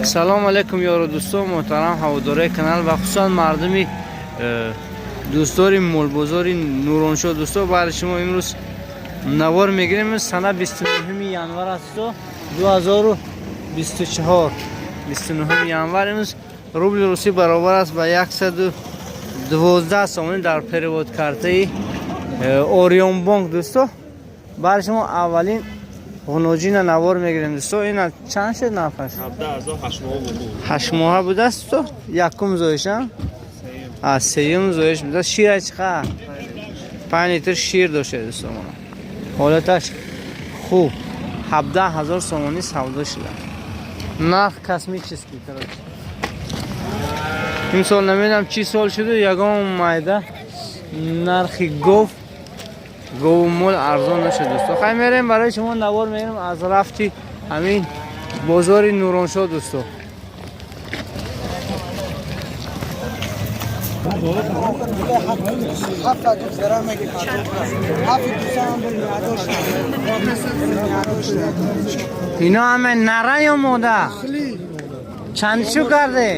Салом алейкум, ёру дӯстон, муҳтарам ҳаводораи канал ва хусусан мардуми дӯстдори молбозори Нуроншо. Дӯсто, баъди шумо имрӯз навор мегирем. Сана 29 январ аст, 2024, 29 январ. Имрӯз рубли русӣ баробар аст ба 112 сомонӣ дар перевод картаи Ориёнбонк. Дӯсто, баъди шумо аввалин ғуноҷина навор мегирем. Дӯсто, ина чанд шуд нархаш? 8 моҳа будааст, дӯсто, якум зоиша, сеюм зоиш будааст. Шира чӣ қадр? 5 литр шир дошта, дӯсто. Ҳолаташ хуб, 17 000 сомонӣ савдо шуда. Нарх космический, короче. Имсол намедонам чӣ сол шуду, ягон майда нархи гов, гову мол арзон нашуд, дӯсто. Хай, мерем, барои шумо навор мегирем аз рафти ҳамин бозори Нуроншо, дӯсто. Ино ҳама нара ё мода? Чанд шу карде?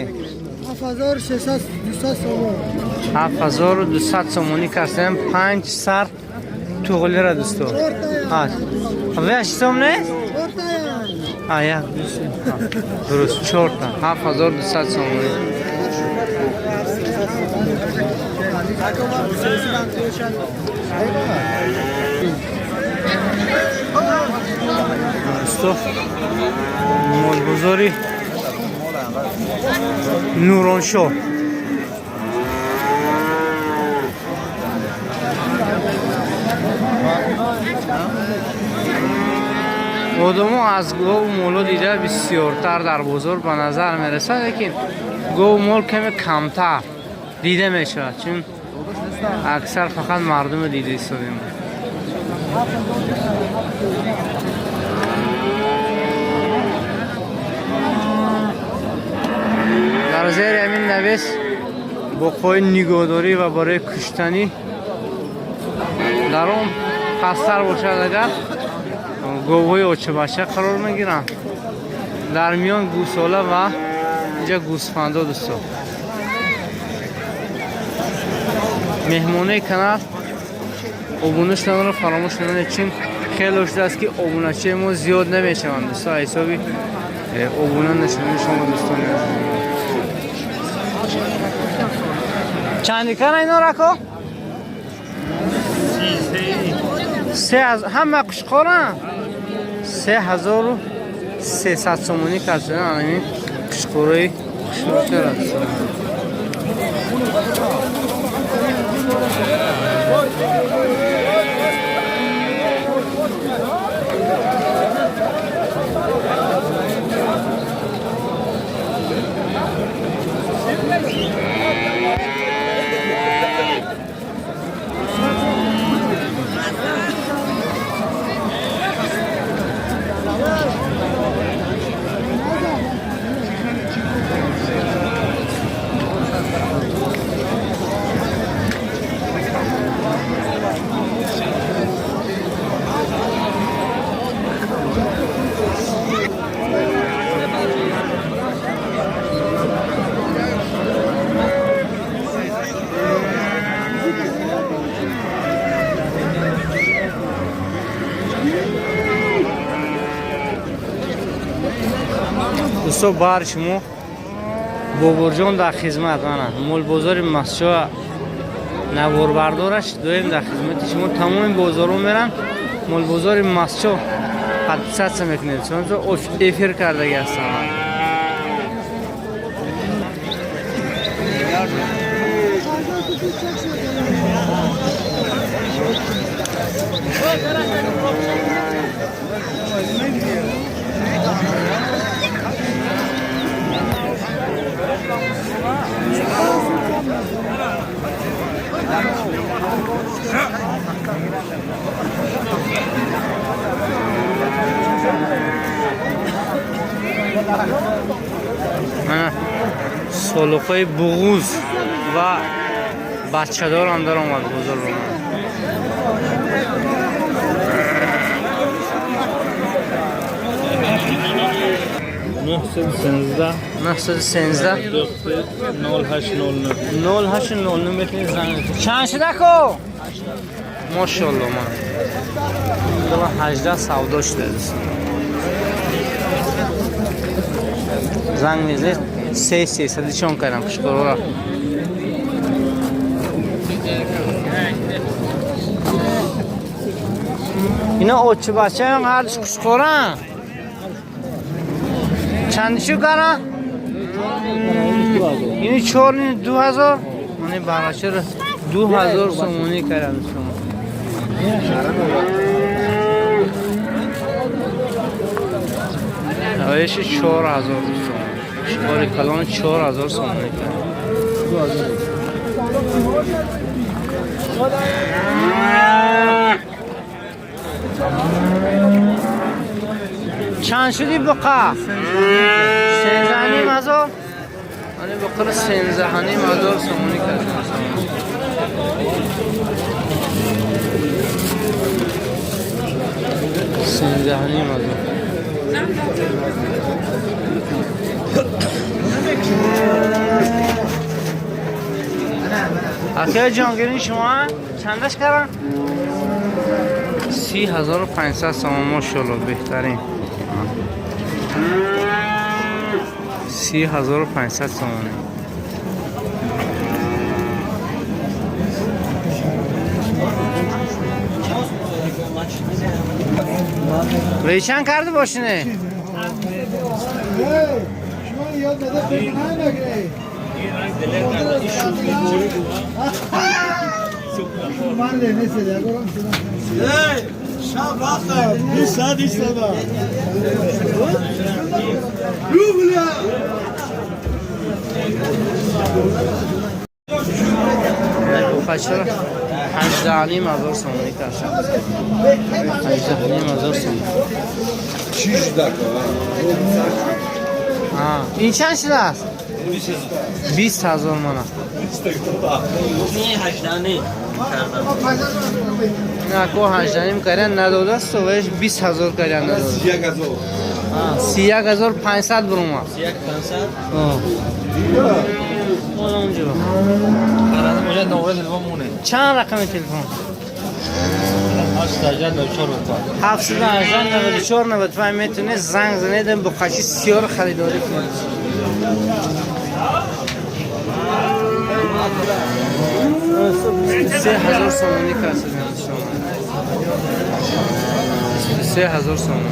7200 сомонӣ кардем панҷ сар туғлира, дӯсто. Веш сом нест? Як, дуруст, чорта, 7200 сомонӣ. Дӯсто, молбозори Нуроншо. Одамо аз гову моло дида бисёртар дар бозор ба назар мерасад, лекин гову мол каме камтар дида мешавад, чун аксар фақат мардумо дида истодем. Дар зери ҳамин навес боқҳои нигоҳдорӣ ва барои куштанӣ, дар он пасттар бошад агар, говҳои очабача қарор мегиранд, дар миён гӯсола ва инҷа гӯсфандо. Дӯсто, меҳмонаи канал обуна шуданро фаромӯш накунед, чун хеле шудааст, ки обуначаи мо зиёд намешаванд, дӯсто, ҳисоби обуна нашудани шумо, дӯстони. Чандикана ино, рако? Се ҳама қушқорам 3300 сомонӣ кард шудан ҳамин қушқорои хушрӯтара. Дӯсто, баҳри шумо Бобурҷон дар хизмат. Мана молбозори Масчоа, наворбардораш доим дар хизмати шумо. Тамоми бозорҳо меран, молбозори Масчо подписаться мекунед, чунончо эфир кардаги ҳастам. Мана солуқҳои буғуз ва бачадорам даромад бозор ба ман. 913 913 0809. 0809 метавонед занг бизанед. Чанд шуда ко? Мошалло, ман. 18 савдо шуда дӯст. Занг мезанед, се сесади чон кардам қушқорора. Ино очи бачаям ҳардуш қушқоран. Чанд шу кара? Ини чор, ини 2000. Мани барачаро 2000 сомонӣ кардам шумо. Равиши 4000 сомон. Шикори калон 4000 сомонӣ кардам. Чанд шуди буқа? 13,5 ҳазор? Мани буқаро 13,5 ҳазор сомонӣ кардам. 13,5 ҳазор. Акаи ҷонгирин, шумо чандаш кардам? 30,500 сомон, мошалло, беҳтарин. 30,500 сомонӣ. Вей чанд карда бошине? شما یاد داده فکر نکنی. من نمی‌سیده اگرم. شب رفتم 20 ساعت ایستادم. Бухачаро 18,5 ҳазор сомонӣ кардам. 18,5 ҳазор сомонӣ. Ин чанд шудааст? 20 ҳазор мана. На ко ҳаждаҳним кардан надодааст, соваеш 20 ҳазор кардан надода. 31,500 буромад. Онҷо. Чанд рақами телефон? 718 94 95. Метавонед занг занед, буқачи сиёр харидорӣ кунед. 23 ҳазор сомонӣ касидем шумо. 23 ҳазор сомонӣ.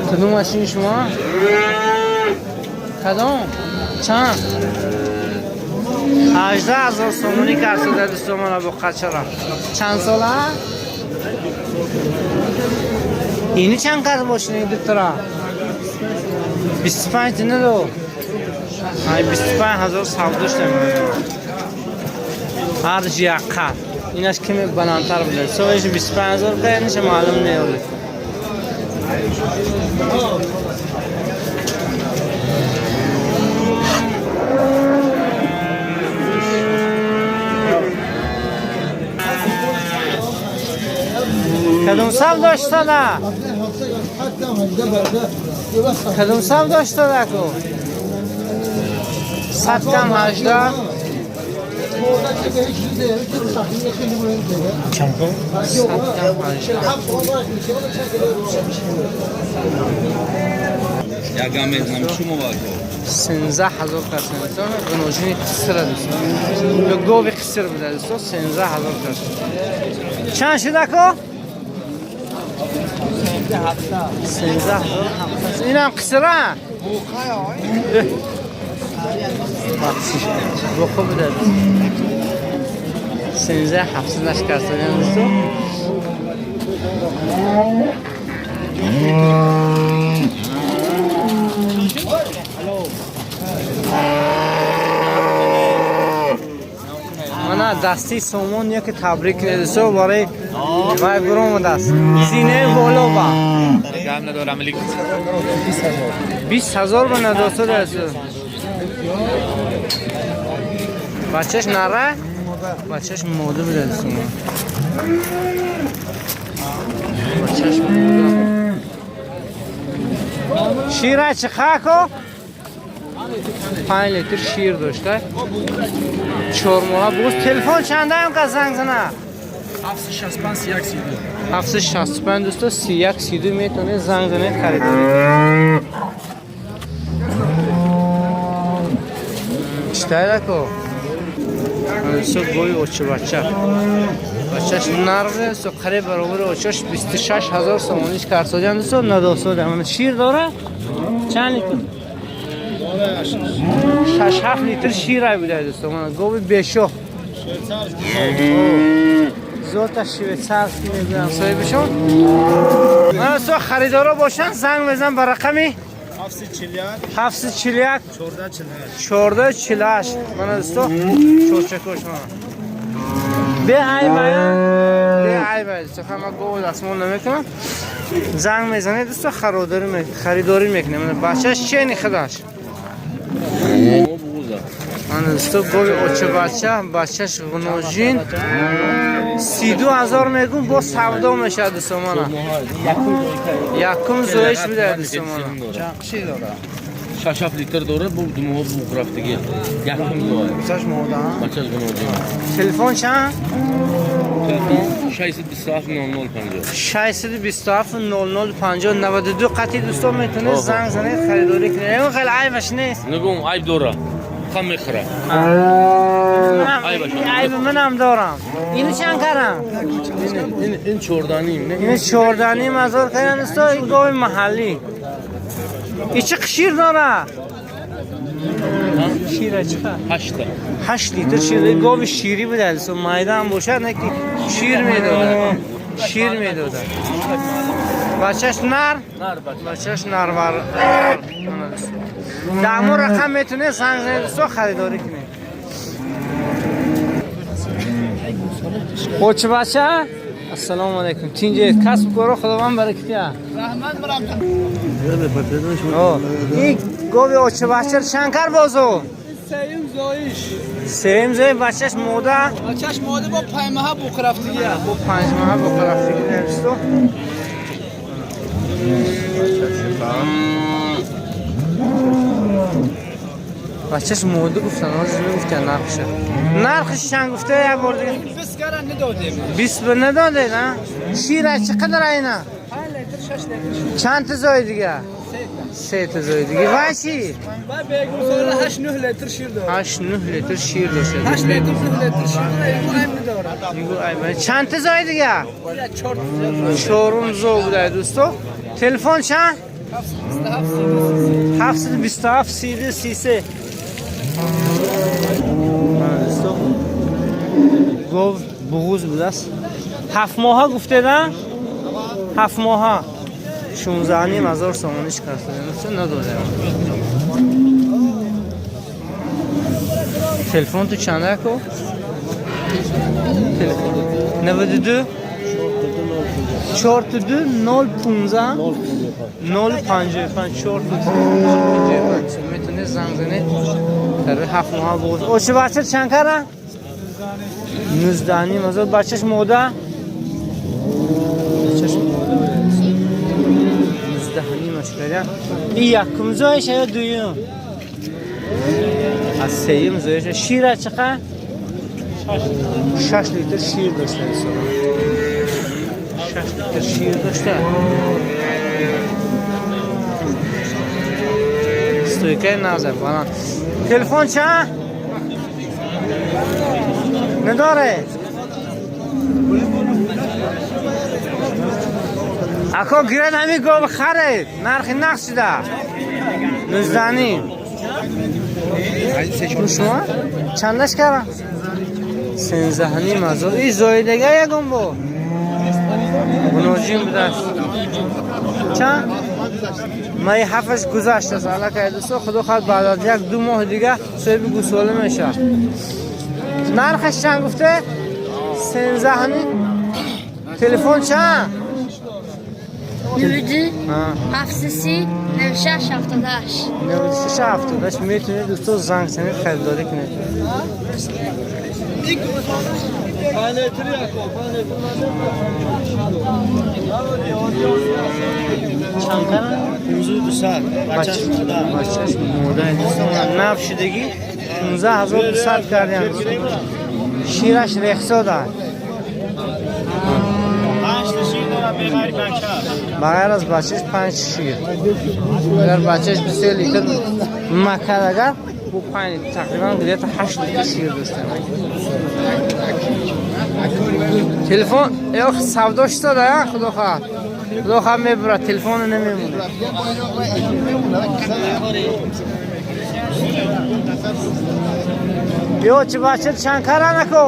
Кадом машини шумо? Кадом? Чанд? 18 ҳазор сомонӣ касида, дӯстомона, буқачара. Чанд сола? Ини чанд кард бошини дутара? 25 надо. Ай, 25 ҳазор савдо шуда. Ҳардуш як қад. Инаш каме баландтар буда. Совеш 25 ҳазор каяниша маълум неоли. Кадом савдо шуда? Кадом савдо шуда ку? Садкам ҳажда. Садкам ҳажда. Ягам мезанам чумо вако. 13 ҳазор касен. Гуножини қисира, дӯст. Гови қисир буда, дӯсто, 13 ҳазор кас. Чанд шуда ко? 13,700. Инам қисира? Бахшиш. Буқу буда. 13 700 касен, дӯсто. Мана дасти сомон яке табрик дӯсто, барои вай буромадааст. Зинаи боло ба. Гам надорам лик. 20 ҳазор ба надоста, дӯсто. Бачаш нара? Бачаш мода буда, дӯстон. Бачаш мода. Шира чӣ хако? 5 литр шир дошта. 4 моҳа буз. Телефон чандаам ка занг зана? 765 31 32. 765, дӯсто, 31 32 метавонед занг занед, харидорӣ. Читайдако? Дӯсто, гови очибача. Бачаш нар дӯсто, қариб баробари очаш 26 ҳазор сомониш карсодиам, дӯсто, надосодиам. Шир дора? Чанд литр? 6-7 литр шир ай буда, дӯсто. Мана гови бешох. Зота швейцарский мегӯям соҳибашон. Мана, дӯсто, харидоро бошанд, занг мезан ба рақами 741 741 14 14 48. Мана, дӯсто, чорчакош мана. Беайбая, беайбая, дӯсто, ҳама гов дастмол намекунам. Занг мезанед, дӯсто, харидорӣ мекунем. Мана бачаш чени худаш. Мана, дӯсто, гови очабача, бачаш ғуножин. 32 ҳазор мегум, бо савдо мешавад, дӯсто, мана. Якум зоиш буда, дӯсто, мана. 6-7 литр дорад, бу 2 моҳ буғ рафтагӣ. Якум зоя. Бачаш мода. Бачаш ғуножин. Телефон чанд? Телефон 627 00 50. 627 00 50 92 қатъи, дӯстон, метавонед занг занед, харидорӣ кунед. Ягон хеле айбаш нест. Нагум, айб дора. Хам мехӯра. Айбаш. Айби манам дорам. Ину чанд карам? Ин 14.5. Ину 14.5 ҳазор карам, дӯсто, ин гови маҳаллӣ. И чӣ шир дора? Шира чӣ? 8. 8 литр шир. Гови ширӣ буда, дӯсто, майдаам бошад, не ки шир медода. Шир медода. Бачаш нар? Нар бача. Бачаш нарвар. Дамо рақам метавонед занг занед, дӯсто, харидорӣ кунед. Очи бача? Ассалому алайкум. Тинҷед, касб коро Худованд баракатия. Раҳмат барам. Ин гови очи бача чанд кар бозу? Сеюм зоиш. Сеюм зоиш, бачаш мода? Бачаш мода, бо паймаҳа буқ рафтагия. Бо 5 моҳа буқ рафтагӣ, дӯсто. Бачаш мода гуфтан, ҳозир мегуфтан нархша. Нархиш чанд гуфта, як бор дига? 20 кара надодем. 20 ба надодед, а? Шира чӣ қадар айна? 5 литр, 6 литр. Чанд та зои дига? Се та зои дига. Вай чӣ? Ва бегусола 8 9 литр шир дорад. 8 9 литр шир дошта. 8 литр, 9 литр шир дорад. Ягон айб надорад. Ягон айб. Чанд та зои дига? 4. Чорум зо буда, дӯсто. Телефон чанд? 727 727 32 33. Дӯсто, гов буғуз будааст. 7 моҳа гуфтеда? 7 моҳа. 16.5 ҳазор сомониш кард. Надодем. Телефон ту чанда ко? Телефон 92 42 0 15 0 55 4 55. Метавонед занг занед. Дар 7 моҳа буғуз. Очи бача чанд кара? 19.5 ҳазор. Бачаш мода? Бачаш мода. 19.5 аш карда. И якум зоиша ё дуюм? Аз сеюм зоиша. Шира чӣ қадр? 6 литр шир дошта. 6 литр шир дошта. Стойкаи назар баланд. Телефон чанд? Надоре? Ако гирад, ҳамин гов харед, нархи нақд шуда. 19.5. Шумо чандаш кара? 13.5 ҳазор. И зоидага ягон бо гуноҷин будааст. Чанд? Майи ҳафташ гузаштааст аллакай, дӯсто. Худо хоҳад, баъд аз 1-2 моҳ дига соҳиби гӯсола мешавад. Нархаш чанд гуфте? 13.5. Телефон чанд? 92 730 96 78. 96 78. Метавонед, дӯсто, занг занед, харидорӣ кунед. Чанд кара? 15 200. Бачаш мода. Нав шудагӣ 15 200 кардем. Шираш рехсода. Ба ғайр аз бачаш панҷ шир. Агар бачаш 2 литр макад, агар бу 5 литр, тақрибан где-то 8 литр шир доштем. Телефон ё савдо шуд, я худо хоҳад. Худо хоҳад мебурад, телефоно намемонад. Ё чи бача чанд кара нако?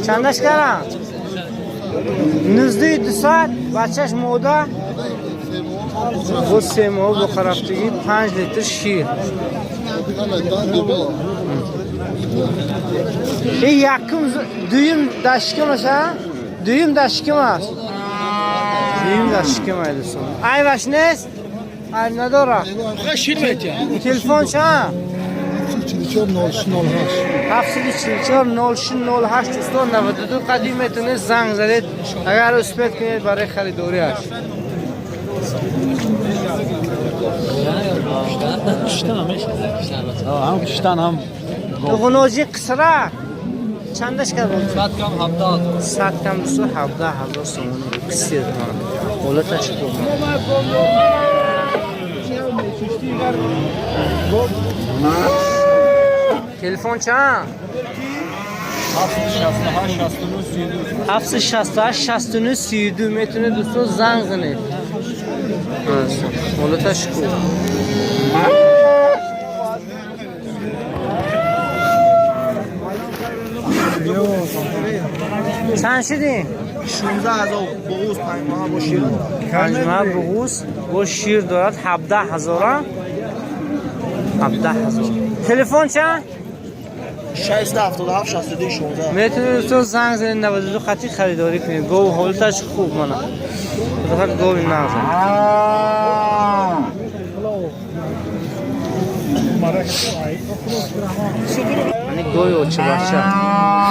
Чандаш кара? 19 200, бачаш мода. Бо 3 моҳ бо харафтагӣ, 5 литр шир. И якум дуюм дашким аст, а? Дуюм дашким аст. Дуюм дашким ай, дӯстон. Айбаш нест? Айб надора. Шир метия. Телефон чанд? 44 06 08. 744 06 08, дӯстон, 92 қадим метавонед занг задед, агар успеть кунед барои харидориаш. Ҳам киштан, ҳам. Ғуноҷи қисра чандаш кард? 100 кам 17. 100 кам, дӯсто, 17 000 сомонӣ қисир. Ҳолаташ хуб. Телефон чанд? 768 69 32. 768 69 32, метавонед, дӯсто, занг занед. Ҳолаташ хуб. Чанд шудем? 16 000 буғуз, 5 моҳа бо шир. 5 моҳ буғуз бо шир дорад, 17 000-а, 17 000. Телефон чанд? 677 62 16. Метавонед, дӯсто, занг занед, 92 хати харидорӣ кунед. Гов ҳолаташ хуб, мана. Худохоҳад, гови нағз. Ани гови оча бача.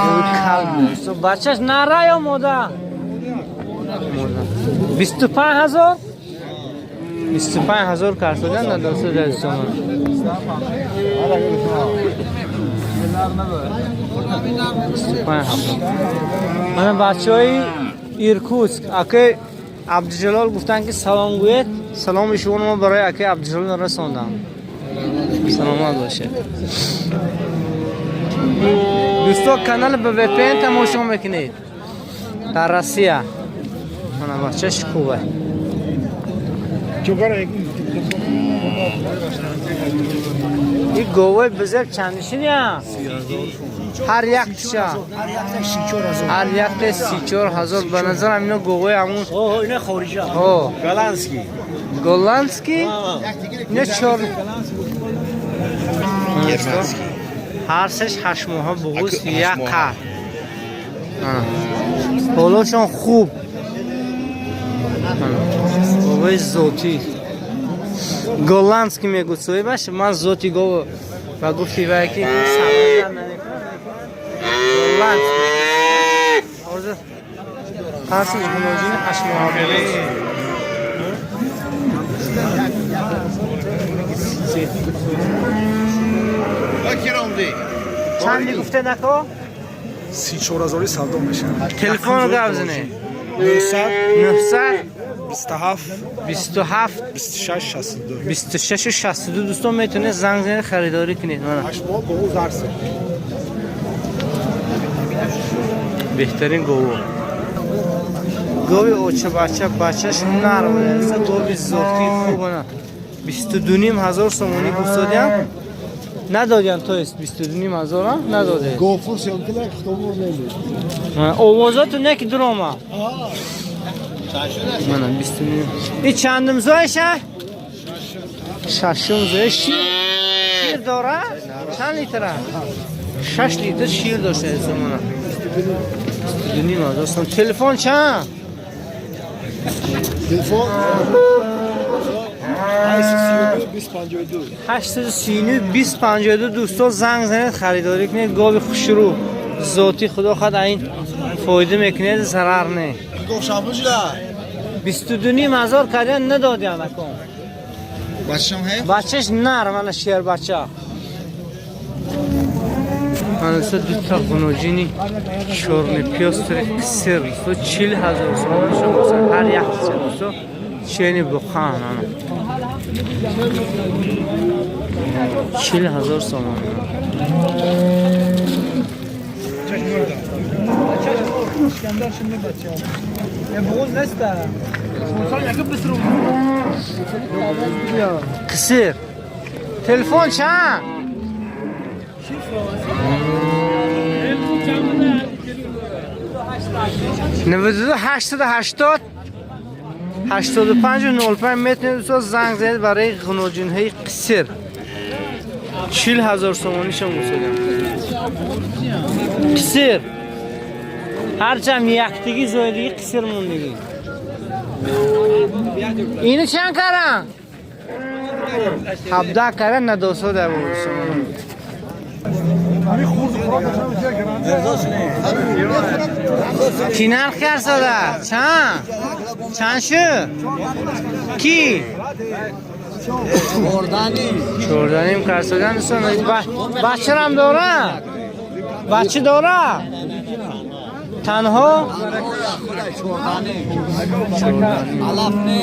Гови кал, дӯсто, бачаш нара ё мода? Мода. 25 000? 25 000 карсодан на, дӯсто, дӯстон. 25 000. Мана бачаҳои Иркутск, акай Абдуҷалол гуфтанд, ки салом гӯед. Саломи шуморо мо барои акай Абдуҷалол расондам. Саломат бошед. Дӯсто, канали ба VPN тамошо мекунед дар Россия. Мана бачаш хубе. И говои бизеб чанд шидя? Ҳар яктиша? Ҳар якте 34 000. Ба назарам, ино говои ҳамун. Ина хориҷа. О, Голландский. Голландский? Ино чор. Ҳар сеш 8 моҳа буғуз, як қар. Ҳолошон хуб. Говои зотӣ. Голландский мегӯд соҳибаш, ман зоти гов ва гуфти вай ки сабр намекунад. Голландский. Ҳозир ҳарси ғуноҷини 8 моҳа буғуз. Чанд мегуфте нако? 34 ҳазори савдо мешавад. Телефонро гап занед. 900 900 27 27 26 62. 26 62. Дӯстон, метавонед занг занед, харидорӣ кунед. Мана. 8 моҳ буғуз ҳарсе. Беҳтарин гово. Гови оча бача, бачаш нар буда. Гови зотии хуб, ана. 22 500 сомонӣ гуфтодиям. Надодиям, то есть 22 500-а надоде. Гофур съёмкила хтобур неми. Овозату не ки дурома. Мана 22. И чандум зоиша? Шашум зои. Шир дора? Чанд литра? 6 литр шир дошта мана. 22 500 сом. Телефон чанд? Телефон. 832 2052. 839 2052. Дӯсто, занг занед, харидорӣ кунед. Гови хушрӯ, зотӣ, худо хоҳад, ин фоида мекунед, зарар не. 22,5 ҳазор кардян, надодям акон. Бачашам ҳе? Бачаш нар, мана шербача. Мана дута ғуноҷини чёрный пёстрый қисир, дӯсто, 40 ҳазор сомонашон боса ҳар як чиза, дӯсто, чени буқан, ана 40 ҳазор сомон. Қисир. Телефон чанд? 92 880 85 05. Метавонед, дӯсто, занг занед барои ғуноҷинҳои қисир. 40 ҳазор сомонишон гусодам. Қисир. Ҳарчанд яктиги зоидиги қисир мондиги. Ину чанд каран? 17 каран, надосо дар сомон. Ки нарх карсода? Чанд? Чанд шуд? Ки? 14,5 карсодан, дӯстон. Бачарам дора? Бача дора? Танҳо? Алаф не.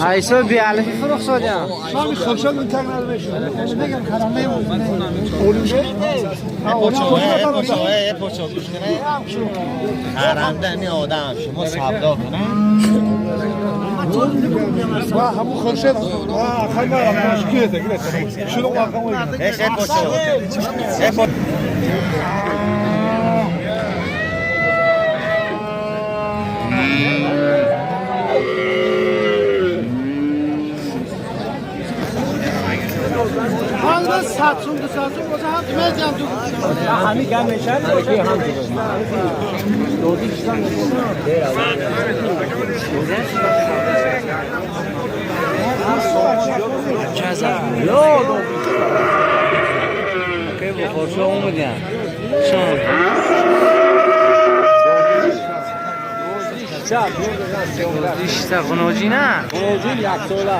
Айсо биалифи фурӯх содям. Шами хуршед он так надомешуд. Мегам караме. Харанда ни одам шумо савдо кунед. Ва ҳамун хуршед ва хайма мушкил шуду қақам. Окей, бухоршо омадям. Шон. Дишта ғуноҷина? Ғуноҷин як сола.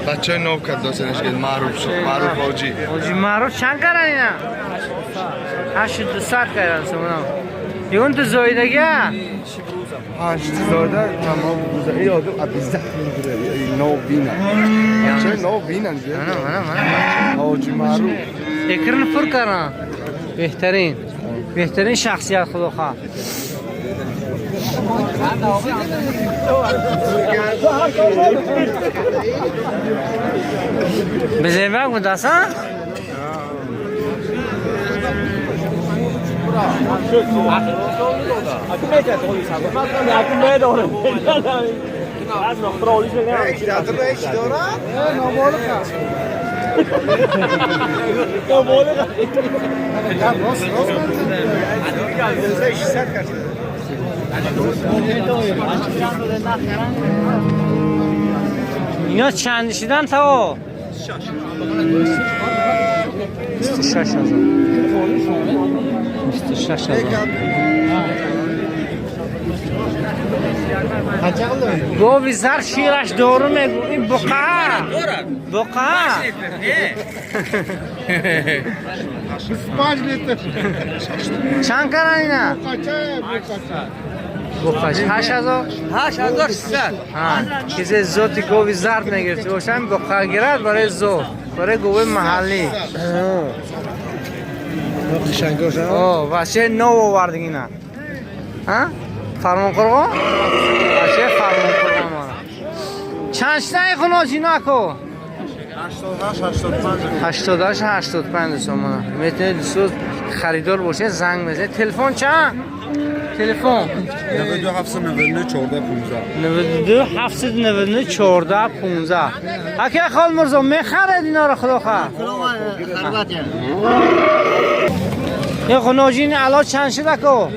Бачаи нов кард досенаш ки маъруф шуд, маъруф ҳоҷӣ. Ҳоҷи маъруф чанд каран ина? 8200 каран сомонам. Ягон ту зоидага? Ҳашт зода тамом рӯза эй одам абизах мегире, нов бина. Бачаи нов бинан. Мана, мана, мана. Ҳоҷи маъруф. Экран пур каран. Беҳтарин. Беҳтарин шахсият, худо хоҳад. Безебак будасан? Ино чанд шидан таво? 26 ҳазор. 26 ҳазор. Гови зар шираш дору мегу. Ин буқаа. Буқаа. 25 литр. Чанд каран ина? Буқаш 8000? 8600. Ҳа, кисе зоти гови зард мегирифти бошам, буқа гирад барои зот, барои гови маҳаллӣ. О, ваще нов овардигина. Ҳа? Фармонқурғон? Бача Фармонқурғон мана. Чанд шидаи хуноҷино ако? 88 85 сомона. Метавонед дӯст харидор бошед, занг мезанед. Телефон чанд? Телефон 92 799 14 15. 92 799 14 15. Ака хол Мирзо мехаред инаро худо хоҳад. Ин хуноҷини ало чанд шуд ако?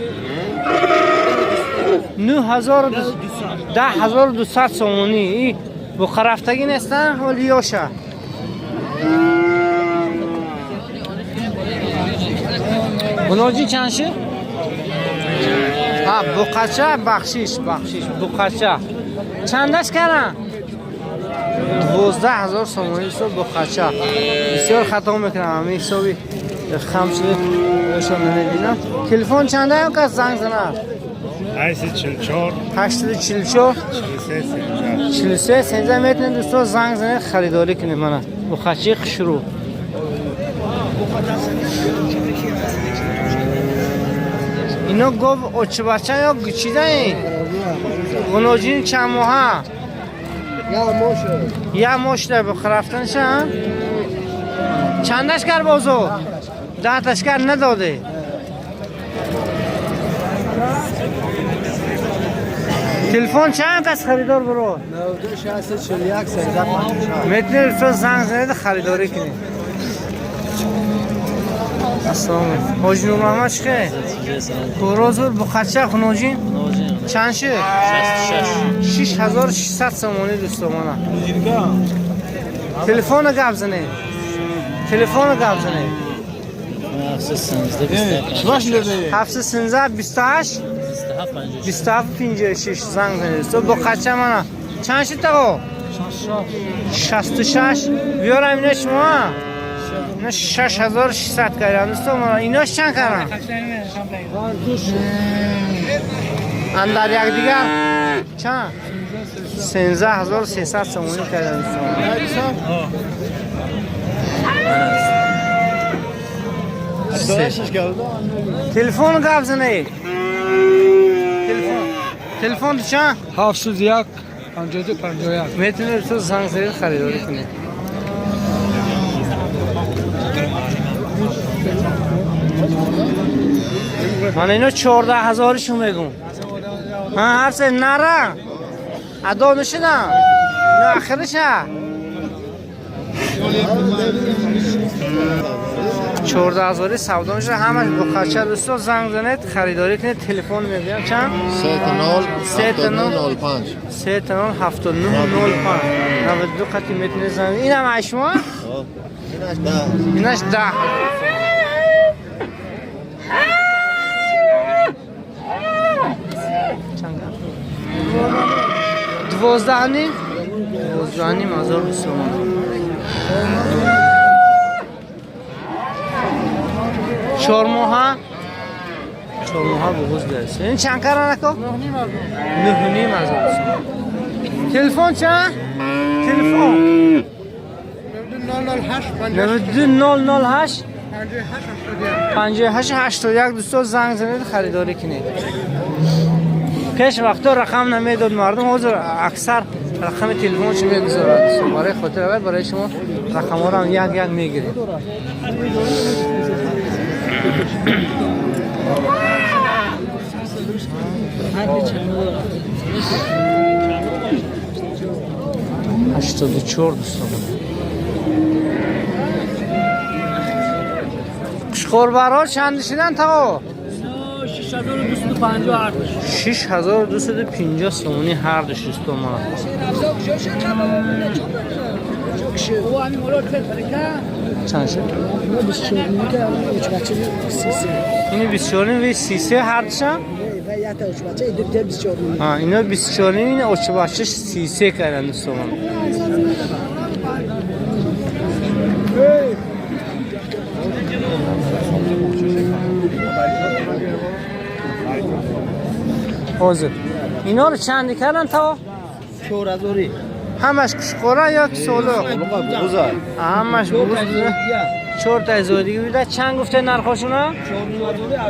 10200 сомонӣ. И буқарафтагӣ нестан ҳоли ёша. Хуноҷин чанд шуд? А, буқача, бахшиш, бахшиш, буқача. Чандаш каран? 12000 сомонӣ ҳисоб буқача. Бисёр хато мекунам, ҳамин ҳисоби хам шуда ёшо намебинам. Телефон чанда ям кас занг занад? 844 844 43 13. 43 13 метавонед дӯсто занг занед харидорӣ кунед мана. Буқачаи хушрӯ. Ино гов очибача ё чидаин? Ғуноҷин чанд моҳа? Як моҳ шуда рафтаниша? Чандаш кар бозор? Даҳташ кар надоде. Телефон чанд кас харидор биро? 92 641 13 56. Метавонед дӯсто занг занед харидорӣ кунед. Ассалому алайкум. Ҳоҷи Нурмуҳаммад чӣ хел? Кӯрозур буқача хуноҷин? Чанд шуд? 6600 сомонӣ дӯсто мана. Телефона гап занед. Телефона гап занед. 713 28 27 56 занг занед. Дӯсто буқача мана. Чанд шуд тағо? 66. Биёрам ино шумо? Ино 6600 кардам дӯсто мана. Инош чанд кардам? Андар якдигар чанд? 13300 сомонӣ кардам дӯсто. Телефон гап занед. Телефон. Телефон чанд? 701 52 51. Метавонед дӯсто занг занед харидорӣ кунед. Мана ино 14000-шон мегум. Ҳа, ҳар се нара. Адо нашудам. Ино ахириша. 14000 савдо мешавад, ҳамаш буқача дӯсто занг занед, харидорӣ кунед, телефон мегӯям чанд? 3 3 0 05. 3 0 79 05 92 қати метавонед занг. Инам ай шумо? Инаш 10. Инаш 10. Чанд гап? 12.5? 12.5 ҳазор сомон. Чор моҳа? 4 моҳа буғуз дорад. Ин чанд каран ако? 9.5 ҳазор сомон. Телефон чанд? Телефон 92 008 58 81 дӯсто занг занед харидорӣ кунед. Пеш вақто рақам намедод мардум, ҳозир аксар рақами телефоншо мегузорад. Барои хотир аввал барои шумо рақамҳоро ҳам як як мегирем. 84 дӯстон. Қушқорбарҳо чанд шидан тағо? 6250 сомонӣ ҳар ду шустон мана. Чанд шуд? Ини 24 ви 33 ҳар душам? А, ино 24 ин очибача 33 кардан дӯстон. Ҳозир. Иноро чанди кардан то? 4000. Ҳамаш қушқора ё ки солиқ? Ҳамаш буғуз. Чор та зодигӣ буда. Чанд гуфте нархошуна?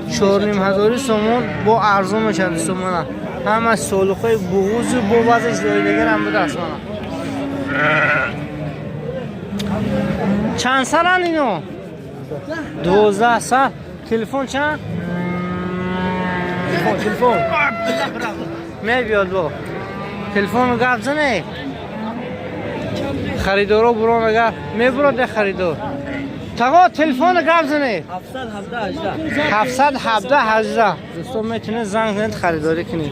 4500 сомон бо арзон мешавад дӯстон мана. Ҳама солиқҳои буғузу бо вазъи зоидагар ҳам будааст мана. Чанд саранд ино? 12 сар. Телефон чанд? Телефон. Мебиёд бо. Телефону гап зане. Харидоро бурон агар мебурод я харидор. Тағо телефону гап зане. 717 18. Дӯстон метавонед занг занед харидорӣ кунед.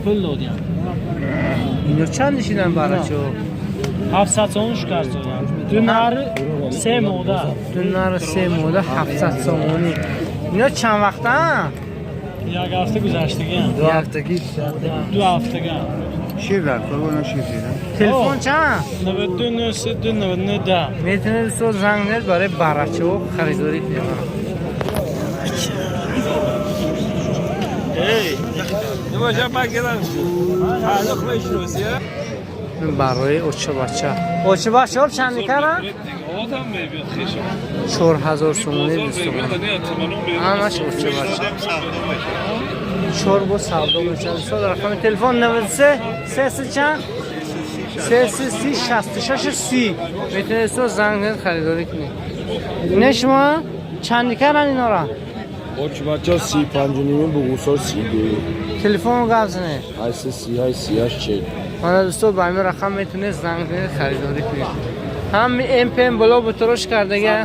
Пул додям. Ино чанд нишидан барачо? 700 сомон шукар додям. Ду нар се мода. Ду нар се мода 700 сомонӣ. Ино чанд вақтан? Як ҳафта гузаштагиам. Ду ҳафтагӣ. Ду ҳафтага. Шир дар қурбон шир шир. Телефон чанд? 92 92 99 10. Метавонед дӯстон занг занед барои барачаҳо харидорӣ кунед. Барои очабача. Очабачаҳо чанд кара? 4000 сомонӣ дӯстон. Ҳамаш очабача. Чор бо савдо мешавад. Дӯстон рақами телефон 93 3 чанд? 3 66 30. Метавонед дӯстон занг занед харидорӣ кунед. Не шумо чанд каран инора? Очибача 35 ними буғусор 32. Телефон гап занед. 838 38 40. Мана дӯстон ба ҳамин рақам метавонед занг занед харидорӣ кунед. Ҳами МПМ боло бутурош кардага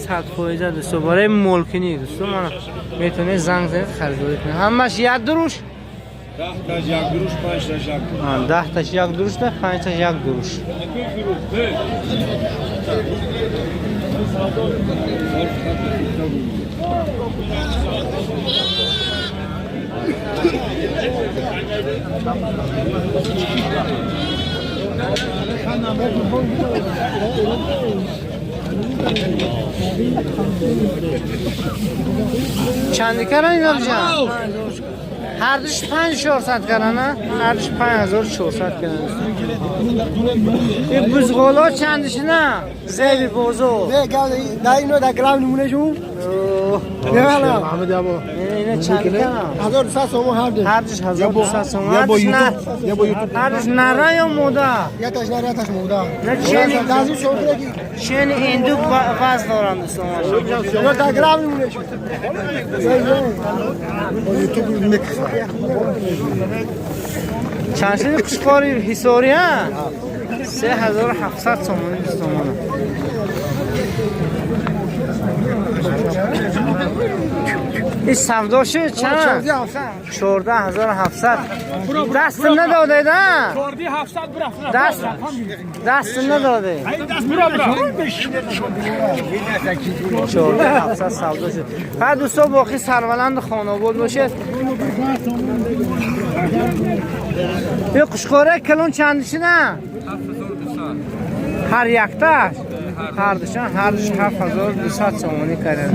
100% дӯстон барои молкинӣ дӯстон мана метавонед занг занед харидорӣ кунед. Ҳамаш як дуруш? 10 таш як дуруш, 5 таш як дуруш. 10 таш як дуруш, 5 таш як дуруш. Чанд каран ино ҷан? Ҳар душ 5400 каран, ҳар душ 5400 каран. Ин бузғоло чандишина? Зеби бозор. Не, да ино да грам намунашун. Ина чанд каран? 1200 сомон ҳар ду. Ҳар душ 1200 сомон. Ҳар душ нара ё мода? Яташ нара, яташ мода. На чени индук вазн доранд дӯстон. Ино да грам намунашун. Чанд шуди қушқори ҳисорӣ а? 3700 сомонӣ дӯстон. Ин савдо шуд чанд? 14700. Даст надодед а? Даст надодед. 14700 савдо шуд. Фақат дӯстон боқӣ сарбаланду хонобод бошед. Ин қушқораи калон чандишина? Ҳар якташ? Ҳар душан, ҳар душ 7200 сомонӣ карданд.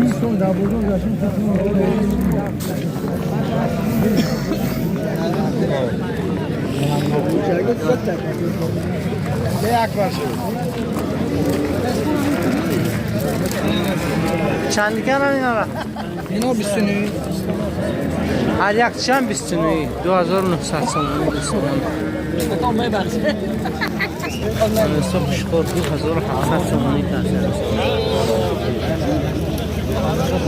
Чанд каран инора? Ино 29. Ҳар як чанд 29, 2900 сомонӣ дӯстон. Қушқор 2700 сомонӣ кард.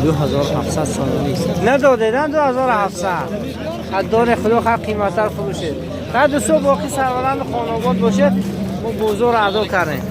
2700 сомонӣ. Надодед, 2700. Аз дори худо хар қиматтар фурӯшед. Баъд дӯстон боқӣ сарбаланду хонобод бошед. Мо бозорро адо кардем.